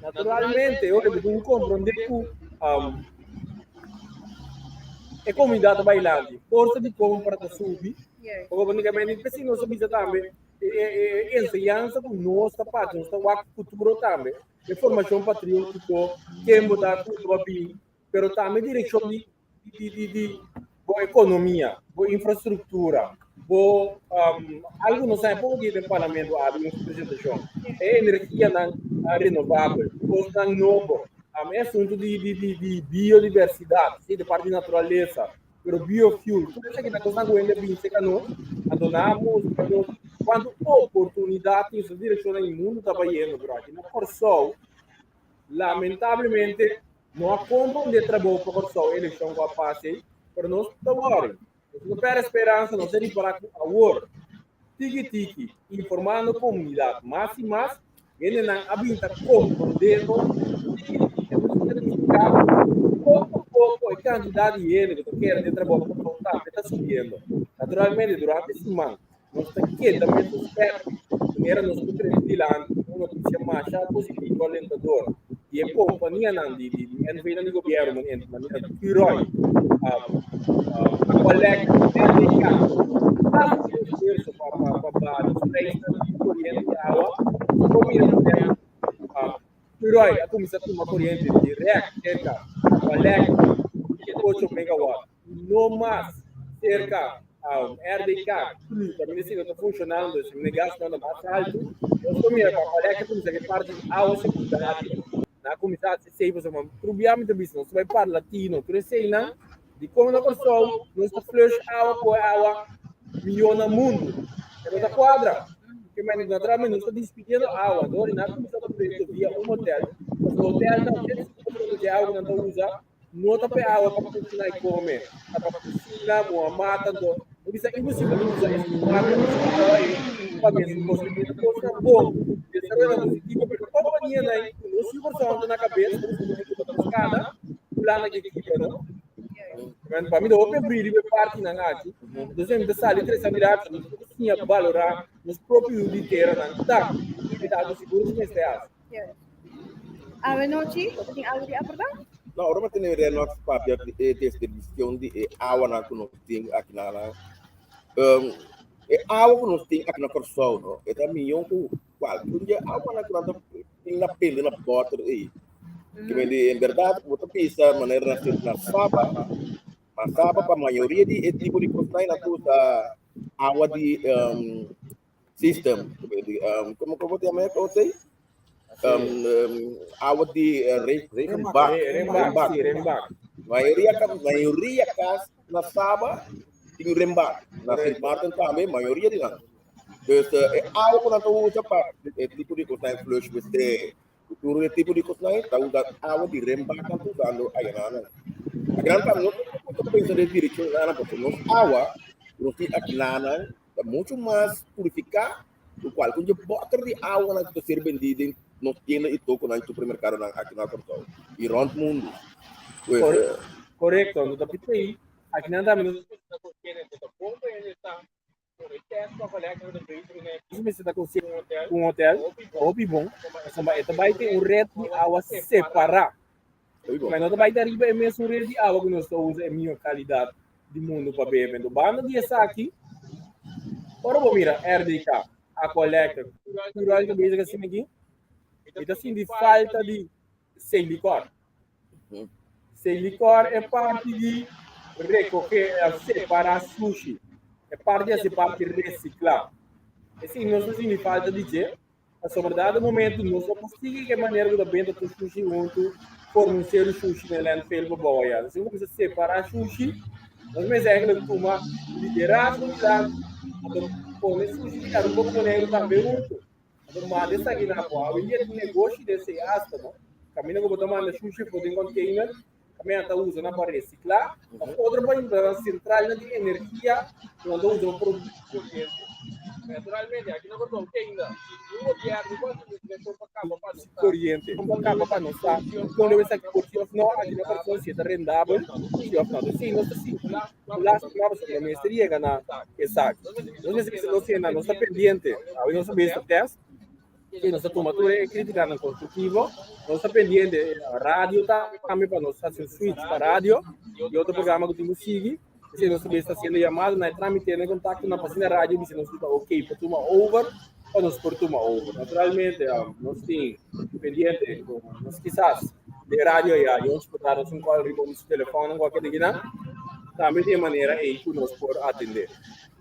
naturalmente ora bo tin ku komprondé ku e komunidat ta bai lanti, forsa di kompra ta subi. Pasobra p'esei nos a bisa tambe e enseñansa ku nos ta parti, nos ta wak futuro tambe, e formashon patriótiko, ken bo ta, ku bo a bini, pero tambe direkshon di di di di bo ekonomia, bo infrastruktura, bo um, algu nos sabe poko dia den parlamento abi un presentashon. E energianan renovabel, kosnan nobo, um, e asuntu di di di di biodiversidat, si, de parti di naturalesa, pero biofuel, tur esaki ta kosnan ku hende a bin seka nos, anto nan a mustra nos kuantu oportunidat tin, su direkshonnan i mundu ta bayendo, pero aki na Kòrsou, lamentablemente, No a comprende trabou pa Kòrsou e elekshon ku a pasa ei, pero nos ta wòri. Nos no pèrdè speransa, nos ta ripará ku awor, tiki tiki, informando komunidat mas i mas, hendenan a bin ta komprondé nos tiki tiki. Nos ta nifiká ku poko poko e kantidat di hende ku ta kere den trabou pa Kòrsou tambe ta subiendo. Naturalmente, durante e siman nos ta keda mesun sperti manera nos por trese dilanti un notisia masha positivo alentador di e kompanianan di di NV-nan di gobièrnu manera Curoil, Aqualec, RDK ta hasi un esfuerso pa pa pa baha nos preisnan di koriente di awa. Nos por mira ku Curoil a kuminsá tuma koriente dirèkt serka Aqualec 8 megawatt. No mas cerca RDK caminda si no ta funcionando, si e gas no ta mas alto, nos por mira pa cual que cuminsa ke parti di awa secundario. Na cuminsa haci esey pasobra tur bia mi ta bisa nos ta bay Parlatino, tur eseynan di con na Corsou nos ta flush awa coge awa miyo na mundo. E no ta cuadra. Ke manera naturalmente nos ta dispidiendo awa, dor na cuminsa ta proyecto via un hotel, pasobra hotel ta 85% di awa cu nan ta usa No ta p'e awa pa kusina i kome, ta pa kusina, muha mata, anto bo bisa imposibel usa e mata ku su awa ei pa mesun kos. Mi ta kosnan bon, desaroyonan positivo, pero kompanianan ku no siu persona ta na kabes, ku ta buskada, plana ke kibra no. Pa mi ta hopi abrí riba e partinan aki, entonces mi ta sali trese a mira aki, nos por siña balorá nos propio yu di teranan tambe, mi ta algu sigur ku mester hasi. Awe nochi, bo ta tin algo di aportá? No, ora mi tene Renox papia di e distribucion di e awanan ku nos tin aki na na um, e awa ku nos tin aki na Kòrsou, no, e ta mion ku kualke un di e awanan ku nan ta tin na pende na bòter ei. Ke men di en bèrdat bo ta bisa manera na na Saba, na Saba pa mayoria di e tipo di kosnan nan ta usa awa di um, system. Um, como como te llama eso? Sí? Um, um, awa di uh, re, regenbak. Renbak, sí, renbak. Mayoria, mayoria cas na Saba tin renbak. Na Sint Maarten tambe, mayoria di nan. Dus uh, e awa ku nan ta usa pa e tipo di kosnan flush wc, tur e tipo di kosnan ta usa awa di renbak nan ta usando ayanan. A gran tam no ta pensa den direkshon nan, porque nos awa, nos tin akinan ta mucho mas purifiká ku kualke un dje bòter di awanan ku ta ser bendí den nos tienda i tokonan i supermerkadonan aki na Kòrsou i rònt mundu. Pues, Korekto, no ta p'esei akinan tambe nos mester ta konsiente ku un hotel hopi bon pasobra e ta bai tin un ret di awa separá. Ma no ta bai ta riba e mesun red di awa ku nos ta usa e mihó kalidat di mundu pa bebe. Enton banda di esaki, ora bo mira RDK, Aqualectra, Curoil ta bezig asina aki, mi ta sinti falta di Selikor. Selikor e parti di rekohe, separá sushi, e parti di hasi parti resiklá. Esei nos ta sinti falta di dje. Pasobra dado momento nos no por sigui ku e manera ku ta benta tur shushi huntu forma un seru shushi na e landfill pa bou aya. Nos tin ku kuminsá separá shushi. Nos mester eigenlijk tuma liderazgo dilanti anto pone shushi di Aruba ku Boneiru tambe huntu. Anto manda esaki na bo. Awendia tin negoshi den esei asta no. Kaminda ku bo ta manda shushi for den container kaminda ta usa nan pa resiklá òf otro pa hintra nan sentralnan di energia ku nan ta usa pa produsí koriente. Naturalmente, aki na Kòrsou te ainda un gobièrnu ku hasi investigashon pa kaba pa nos sa. Koriente pa kaba pa nos sa kon debe esaki por si òf no aki na Kòrsou si e ta rendabel si òf no. Entonces si nos ta sinti ku lástima pasobra mester yega na esaki. Nos mester bisa nos hende nos ta pendiente awe nos a bes ta tèst. Sí, nos ta tuma tur e criticanan constructivo. Nos ta pendiente radio tambe pa nos haci un switch pa radio y otro programa cu tin cu sigui. Esey nos tambe ta haciendo llamado na e tramite na e contacto na pasina radio bisa nos cu ta ok pa tuma over pa nos por tuma over. Naturalmente nos tin pendiente cu nos kisas den radio ya Jons por da nos un call riba un su telefoon cualkier di kinan. Tambe tin e manera ey cu nos por atende.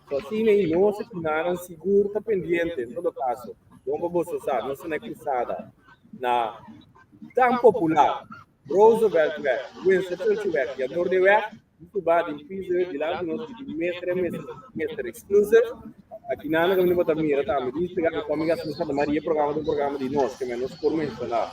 So asina i nos e kinanan sigur ta pendiente, en todo kaso, bon pa boso sa, nos ta na e krusada na tan popular Rooseveltweg, Winston Churchillweg i Noordeweg, nos ta ba den piso dilanti nos di Meester en Mister, Mister Exclusive. Akinan kaminda bo ta mira tambe di Instagram ku Amigas di Santa Maria, programa ta un programa di nos, ke men nos por menshoná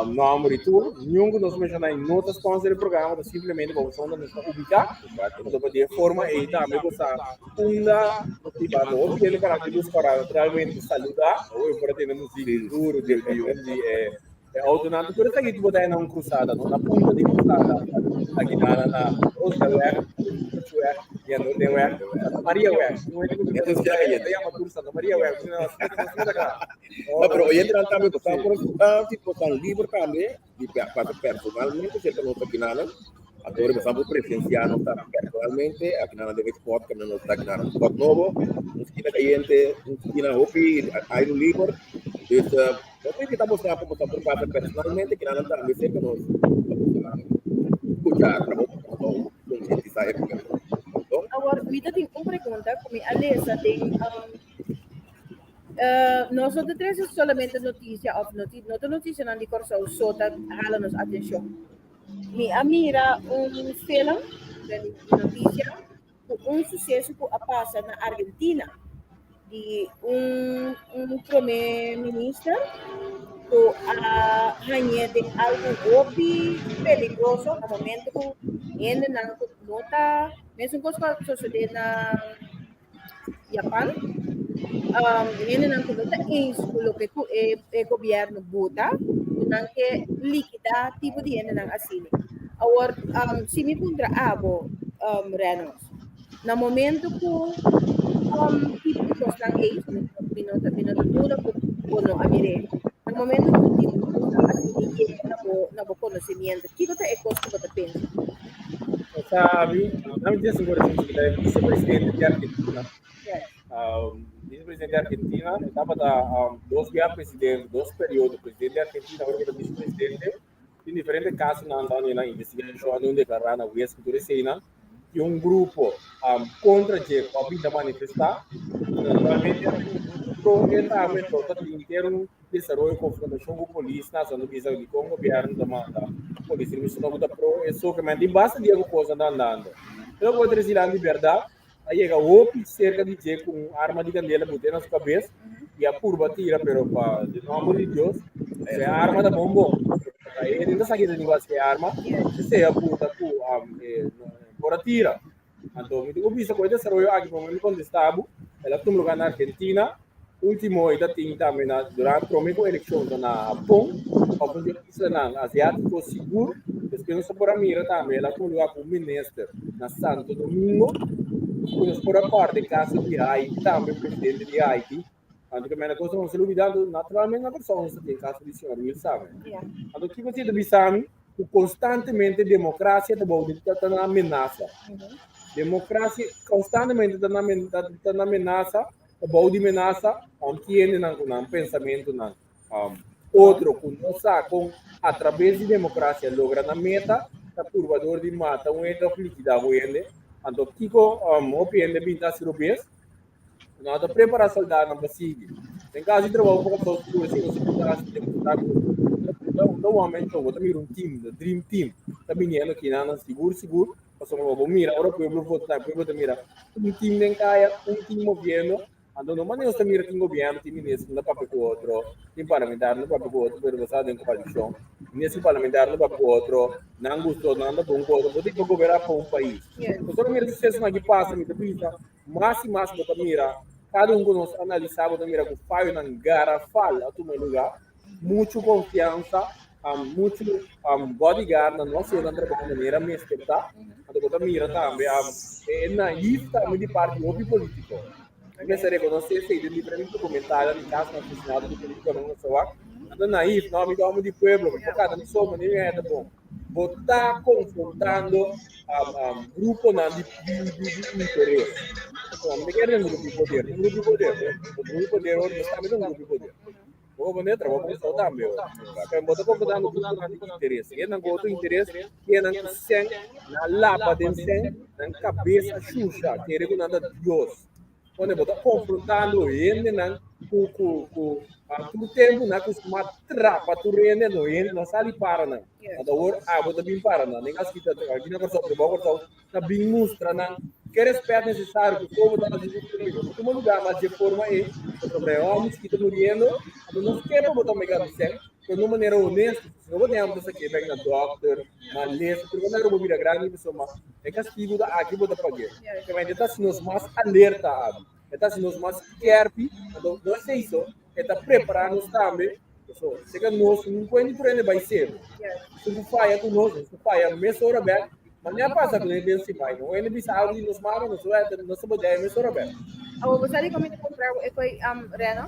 nòmber i tur. Niun ku nos menshoná i no ta sponsor e programa, ta simplemente pa bo sa unda nos ta ubiká. Anto pa di e forma ei tambe bo sa unda bo hopi hende para di luz kòrá naturalmente saludá oi por a tende muzik duru di di un di e e outonan tur esaki bo ta na un krusada no na punta di krusada aki na na Rooseveltweg Churchweg y a Noordeweg Santa Mariaweg ta yama tur Santa Mariaweg No, pero oyentenan tambe bo sa por si bo ta liber tambe di pasa personalmente cerca nos akinanan. Anto ora bosan por presenciá nos tambe personalmente akinanan den e spot kaminda nos ta akinanan. Un spot nobo, un skina kayente, un skina hopi aire liber. Dus nos ta invitá bosan pa bosan por pasa personalmente akinanan tambe cerca nos pa bosan skucha trabou di Kòrsou, konsientisá e pueblo. Awor mi ta tin un pregunta ku mi a lesa den Nos no ta trese solamente noticia of noti no ta noticianan di Kòrsou so ta hala nos atencion. Mi a mira un film den noticia ku un suceso ku a pasa na Argentina di un un prome minister ku a hañ'é den algu hopi peligroso na momento ku hendenan ku no ta mesun kos ku a sosode na Japan, hendenan ku no ta eens ku loke ku e e gobièrnu buta, ku nan ke likidá tipo di hendenan asina. Awor, si mi puntra abo, Reynolds, na momento ku tipo di kosnan ei, mi no ta mi no ta duda ku bo no a mir'é, na momento ku tipo di kosnan asina yega na bo na bo konosimiento, kiko ta e kos ku bo ta pensa? Bo sabi, na mi tin seguro si ta e vicepresidente di Argentina. Vicepresidente di Argentina, e tabata dos bia presidente, dos periodo presidente di Argentina, ora ku ta vicepresidente, tin diferente kasonan ta na investigashon, a deklará na hues ku tur eseinan, tin un grupo kontra dje ku a bin ta manifestá, naturalmente pro e tambe ta tin henter un desaroyo konfrontashon ku polis na Santa Bisa dikon gobièrnu ta manda polis riba su ku ta pro e sokemente i basta dia ku kosnan ta andando. E loke bo ta resilan di bèrdat a yega hopi serka di dje ku un arma di kandela bute na su kabes i a purba tira pero pa di nòmber di Dios e arma ta bon bon e hende ta sa kita tin ku hasi e arma esei a buta ku por a tira. Anto mi tin ku bisa ku e desaroyo aki prome mi kontestá bo, el a tuma lugá na Argentina, último e ta tin tambe na durante prome ku elekshon ta na Hapon, òf un di e islanan asiátiko sigur. Despues nos a por a mira tambe el a tuma lugá ku un minister na Santo Domingo, ku nos por a kòrda e kaso di Haiti tambe, presidente di Haiti. Anto ke mene kos nos a lubidá, anto naturalmente na Kòrsou nos ta tin kaso di señor Wilsame. Anto kiko si e ta bisa mi? ku konstantemente demokrasia ta bou di ta na menasa. Demokrasia konstantemente ta na ta na menasa, ta bou di menasa, aunke hendenan ku nan pensamentunan otro ku no sa kon atrabes di demokrasia logra nan meta, ta purba dor di mata un hende òf likidá un hende. Anto kiko hopi hende bin ta hasi robes? Nan ta prepará soldadonan pa sigui. Den kaso di trabou poko tos tur si nos ta hasi demostrá ku ta un homber show, bo ta mira un team, the dream team ta biniendo kinan nan sigur sigur pasobra bo mira ora pueblo vota pueblo ta mira un team den kaya, un team moviendo. Anto no manera nos ta mira tin gobierno, tin minister no ta papia ku otro, tin parlamentario no ta papia ku otro, pero bo sa den koalishon, minister i parlamentario no ta papia ku otro, nan gusta otro, nan ta bon ku otro, bo tin pa goberá pa un pais. Pasobra mira susesonan ki pasa, mi ta bisa, mas i mas bo ta mira, kada un ku nos analisá bo ta mira ku fayonan garafal a tuma lugá, muchu konfiansa, muchu bodyguard nan no hasiendo nan trabou manera mester ta. Anto bo ta mira tambe e naïef tambe di parti hopi politico. Mi mester reconoce esey den diferente documentalnan di casonan asesinato di politiconan na Sawak. Nan ta naïef, no, mi ta homi di pueblo, mi por canta mi so, mi ta bon. Bo ta confrontando gruponan di interes. Mi ta kere den grupo di poder, den grupo di poder, grupo di poder, nos tambe ta un grupo di poder. Bo por trabou ku esou tambe. Pero bo ta konfrontando gruponan di interes. Hendenan ku otro interes, hendenan ku sen, nan laba den sen, nan kabes a shusha, kere ku nan ta Dios. Pone bo ta konfrontando hendenan ku ku ku tur tempu nan kustumá trapa tur hende, no hende no sali para nan. Anto awor abo ta bin para nan. Den askita aki na Kòrsou, trabou Kòrsou ta bin mustra nan ke respet nesesario ku komo ta hasi su trabou. No tuma lugar mas dje forma ei, pasobra e hòmber chikito muriendo, anto nos ke pa bo ta mega bisèn, pero na un manera honesto. Si no bo tin hamber ta sak'é bèk na dòkter, malesa, tur manera bo bira grandi pasobra e kastigu ta aki bo ta pag'é. Kementi e ta hasi nos mas alerta abi, e ta hasi nos mas skèrpi, anto no esei so, e ta prepará nos tambe, pasobra seka nos no puede ni prende bai seru. Si ku faya ku nos, nos ta faya mesora bèk, ma ne a pasa ku den siman, no hende bisa algu di nos mama, nos nos ta bodea mesora bèk. Awor bo sa di kon mi ta kontra bo e koe Reno?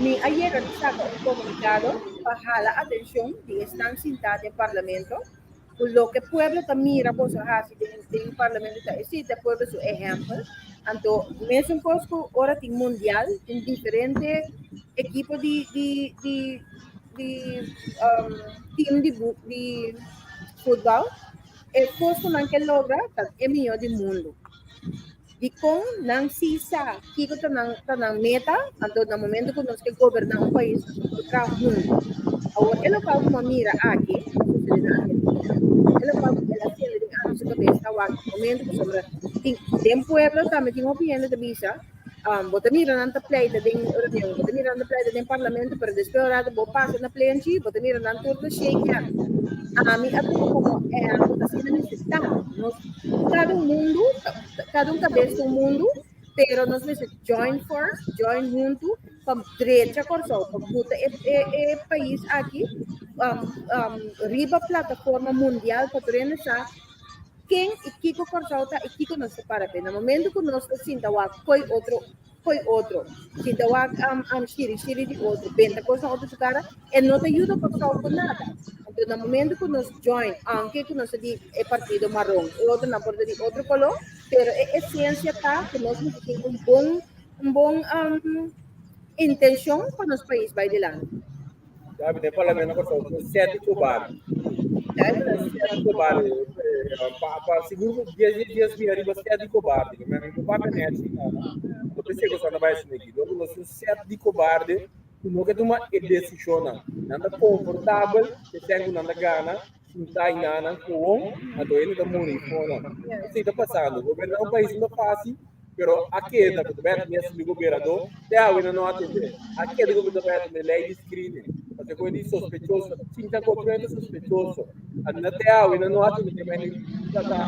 Mi a yega di saka un komunikado pa hala atenshon di esnan sintá den parlamento ku loke pueblo ta mira boso hasi den den parlamento ta esei ta pueblo su ehèmpel. Anto mesun kos ku ora tin mundial tin diferente ekipo di di di di team di di futbal e kos ku nan ke logra ta e mihó di mundu. Dikon nan si sa kiko ta nan ta nan meta, anto na momento ku nos ke goberná un pais nos por traha huntu. Awor e lokal ku bo mira aki ta sucede na Argentina, e lokal ku el a sende den ami su kabes ta wak momento pasobra tin den pueblo tambe tin hopi hende ta bisa bo ta mira nan ta pleita den reunion, bo ta mira nan ta pleita den parlamento pero despues ora bo pasa na plenchi bo ta mira nan tur ta shake hand. Ami a tuma komo ehèmpel asina mester ta nos kada un mundu Kada un kabes ta un mundu, pero nos mester join force, join huntu pa drecha Kòrsou, pa buta e, e, e pais aki um, um, riba plataforma mundial pa tur hende sa ken i kiko Kòrsou ta i kiko nos ta para p'e. Na momento ku nos ta sinta wak koi otro koi otro, sinta wak um, um, shiri shiri di otro, benta kos na otro su kara, e no ta yuda Kòrsou ku nada. Anto na momento ku nos join, aunke ku nos ta di e partido maron, e otronan por ta di otro koló, pero e esensia ta ku nos mester tin un bon un bon um, intenshon pa nos pais bai dilanti. Sabi, den parlamento Kòrsou tin sete kobarde. Sete kobarde. Pa, pa sigur dies dies dies bira riba sete kobarde. Mi mi papia net si no. No pensé ku sa bai asina aki. Dor ku nos tin sete di kobarde ku no ke tuma e desishonnan. Nan ta konfortabel ke sen ku nan ta gana, sinta i nan kowon, anto hende ta muri for nan. Esei ta pasando. Goberná un pais no ta fásil. Pero a keda ku ta bai atendé asina di gobernador, te awe nan no atendé. A keda ku ta bai atendé lei di screening, pasobra ku di sospechoso, sinta ku otro hende sospechoso. Anto te awe nan no atendé ke meni ta ta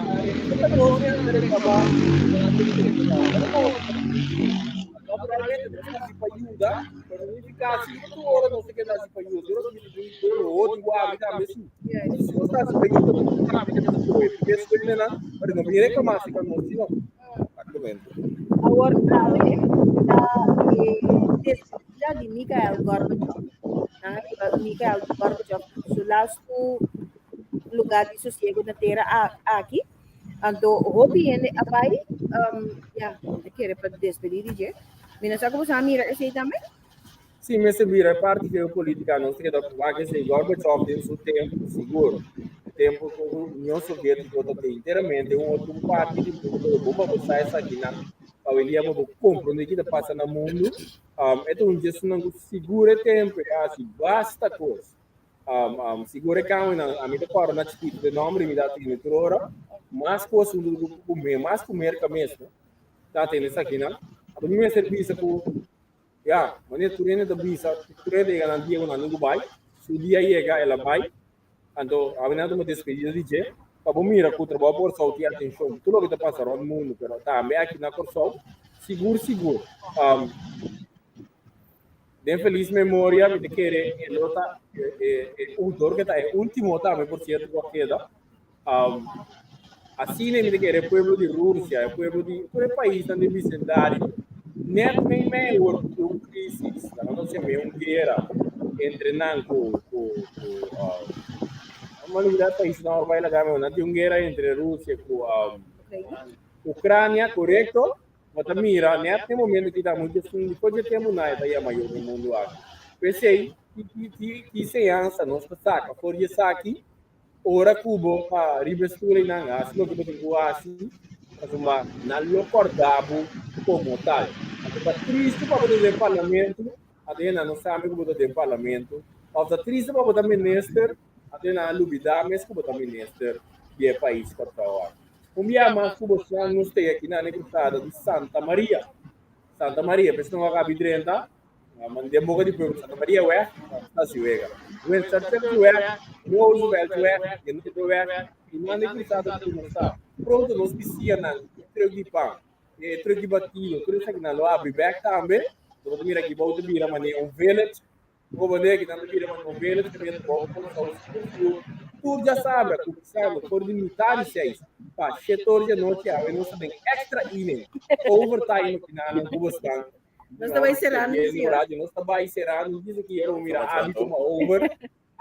ta nos hende ta reklamá nan atendé. Naturalmente nos ta hasi pa yuda, pero no nifiká si tur ora nos ta keda hasi pa yuda. Tur ora nos ta keda hoti wak tambe si. Si nos ta hasi pa yuda, nos tambe ta keda kohe. Porque eskuenanan, pero no bin reklamá si ka nos si no. Exactamente. Awor awe ta e despedida di Mikhail Gorbachev. Nan a hiba Mikhail Gorbachev su lastu lugá di sosiego na tera aki. Anto hopi hende a bai, ya, mi ta kere pa despedí di dje. Mi no sa ku boso a mira esei tambe. Sí, mester bira e parti geopolítika nos ta keda wak esei. Gorbachev den su tempu, sigur, e tempu ku Union Soviétiko ta tin enteramente un otro parti di mundu, pero bo pa bo sa esakinan, awendia pa bo komprondé ki ta pasa na mundu, e ta un dje esnan ku sigur e tempu e hasi basta kos. Sigur e kambionan, ami ta kòrda na chikitu de nòmber mi ta tene tur ora, mas kos huntu ku kume, mas ku merka mes no ta tene esakinan. Anto mi mester bisa ku ya, manera tur hende ta bisa, tur hende yega nan dia ku nan tin ku bai, su dia yega el a bai, anto ami nan a tuma despedida di dje, pa bo mira ku trabou Kòrsou tin atenshon tur loke ta pasa rònt mundu, pero tambe aki na Kòrsou, sigur sigur. Den feliz memoria mi ta kere e lo ta e e autor ke ta e ultimo tambe por cierto ku a keda. Um, asina mi ta kere e pueblo di Rusia, e pueblo di tur e paisnan den bisendario net mei mei awor ku tin un crisis, laga nos yam'é un guera entre nan ku ku ku um, mi a olbida e paisnan awor bai laga mi, nan tin un guera entre Rusia ku um, Ucrania, korekto? Bo ta mira net den momento ki ta mucha esun di kochi tempu na e ta yama yo den mundu aki. P'esei, ki ki señansa nos ta saka for di esaki? Ora ku bo ta riba e stoel einan, hasi loke bo tin ku hasi, pasobra nan lo kòrda bo komo tal. Anto ta tristu pa bo ta den parlamento, anto nan no sabi ku bo ta den parlamento. Òf ta tristu pa bo ta minister, anto nan a lubidá mes ku bo ta minister di e pais Kòrsou aki. Un bia mas ku bosnan nos te aki na e krusada di Santa Maria. Santa Maria, p'es no a kabi drenta, man den boka di pueblo Santa Maria weg, ta si wega. Winston Churchill weg, Roosevelt weg, Genito weg, i nan e krusada ku nos ta. Pronto nos bisianan, e truk di pan, e truk di batido, tur esakinan lo abri bek tambe. Bo ta mira aki bou ta bira manera un village. Goberné ki nan ta bira manera un village kaminda ta bou Kòrsou sigur sigur. Tur djasabra kuminsando for di mitá di seis pa shete or di anochi awe nos ta den extra inning, overtime akinanan ku bosnan. Nos ta bai serando si ora. Nos ta bai serando djis aki ora bo mira Abi tuma over.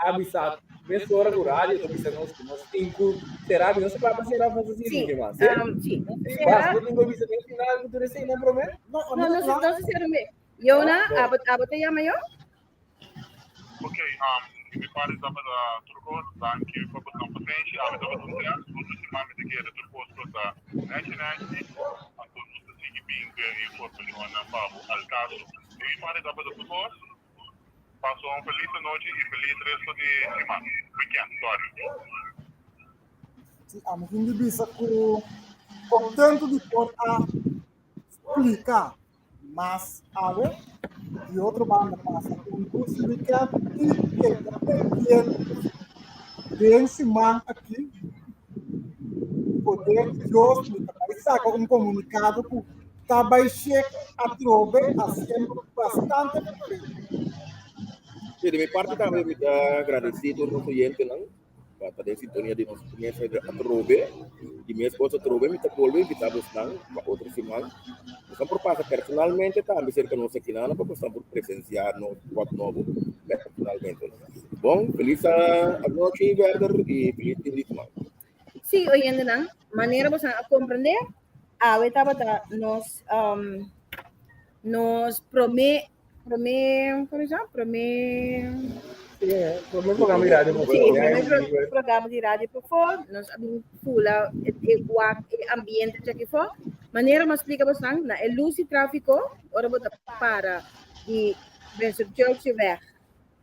Abi sa mesora ku radio ta bisa nos ku nos tin ku sera abi no sa kla pa sera of nos ta sigui ke mas. Si. Bas bo tin ku bisa den final ku tur esei nan promé? No, no nos ta sera me. Yona, abo, abo ta yama yo? Ok, um, di mi parti tabata tur kos. Danki pa boso pasenshi. Ami tabata un test. Otro siman mi ta kere tur kos lo ta nechi nechi. Anto nos ta sigui bin ku e informashonnan pa bo al kaso. Di mi parti tabata tur kos. Pasa un felis anochi i felis resto di siman, weekend, sorry. Si, ami tin di bisa ku kontentu di por a splika Mas awe, di otro banda pasa un dushi weekend i keda pendiente den siman aki poder di Dios mi ta bai saka un komunikado ku ta bai shek atrobe hasiendo bastante problema. Sí, di mi parti tambe mi ta agradeci tur nos oyentenan pa ta den sintonia di nos mesa atrobe. Di mes kos atrobe mi ta bolbe invita bosnan pa otro siman. Bosnan por pasa personalmente tambe serka nos akinana pa bosnan por presencia nos spot nobo personalmente. Bon, felis anochi verder y felis fin di siman. Sí, oyentenan, manera bosnan a comprende, awe tabata nos um, nos prome Promé, komo se llama? Promé. Sí, promé programa di radio Sí, promé pro, programa di radio pafó. Nos a bin fula e, e wak e ambiente chaki fo. Manera mas explica bosnan, na e luz di tráfico, ora bo ta para di Winston Churchillweg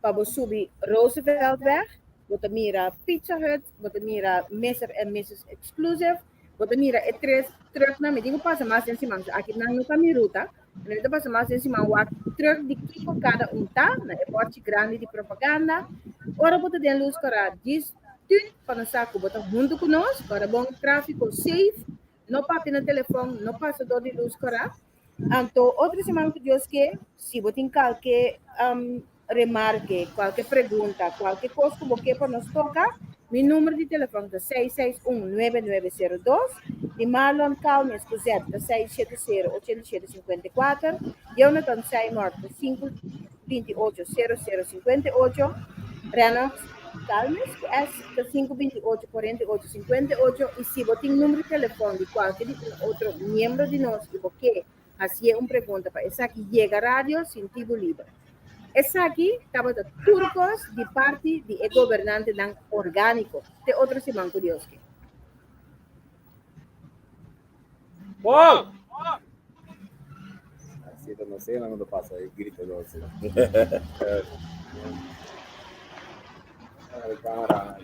pa bo subi Rooseveltweg, bo ta mira Pizza Hut, bo ta mira Mr. and Mrs. Exclusive, bo ta mira e tres trucknan. Mi tin ku pasa mas den siman, aki nan no ta mi ruta. Mi ta pasa mas den siman wak truck di kiko kada un ta na e bòrchi grandi di propaganda. Ora bo ta den lus kòrá djis tut pa nos sa ku bo ta huntu ku nos. Kòrda bon tráfiko safe, no papia na telefòn, no pasa dor di lus kòrá. Anto otro siman ku Dios ke, si bo tin kalke remarke, kualke pregunta, kualke kos ku bo ke pa nos toka, mi numero di telefòn ta 661 9902, di Marlon Calmes ku Z ta 670 87 54, Jonathan Seymour ta 528 00 58, Rennox. Calmes ku S ta 528 48 58 i si bo tin number di telefòn di kualke di un otro miembro di nos i bo ke hasié un pregunta pa esaki yega radio sinti bo liber. Esaki tabata tur kos di parti di e gobernantenan orgániko. Te otro siman ku Dios ke. Bom! Así no sé, no pasa, grito dos. Cámara.